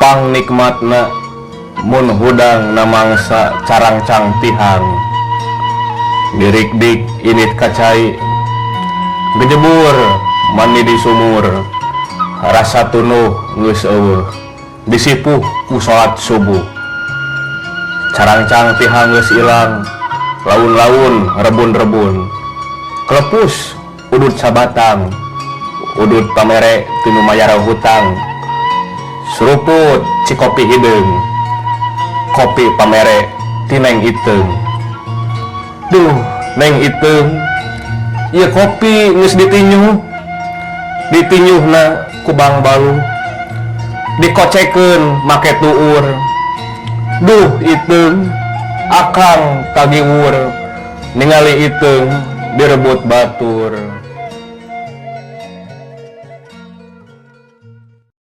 Pang nikmatna mun hudang na mangsa carangcang tihang. Dirikdik init ka cai, gejebur mandi di sumur, rasa tunduh geus eueuh disipuh ku salat subuh. Carangcang tihang geus ilang, laun-laun rebun-rebun, kelepus udud sabatang, udud pamere ti nu mayar hutang. Suruput cikopi hideung, kopi pamere ti Neng Iteung. Duh, Neng Iteung, ieu kopi geus ditinyuh, ditinyuhna ku Bangbaluh, dikocekeun make tuur. Duh Iteung, akang kagiwur ningali Iteung direbut batur.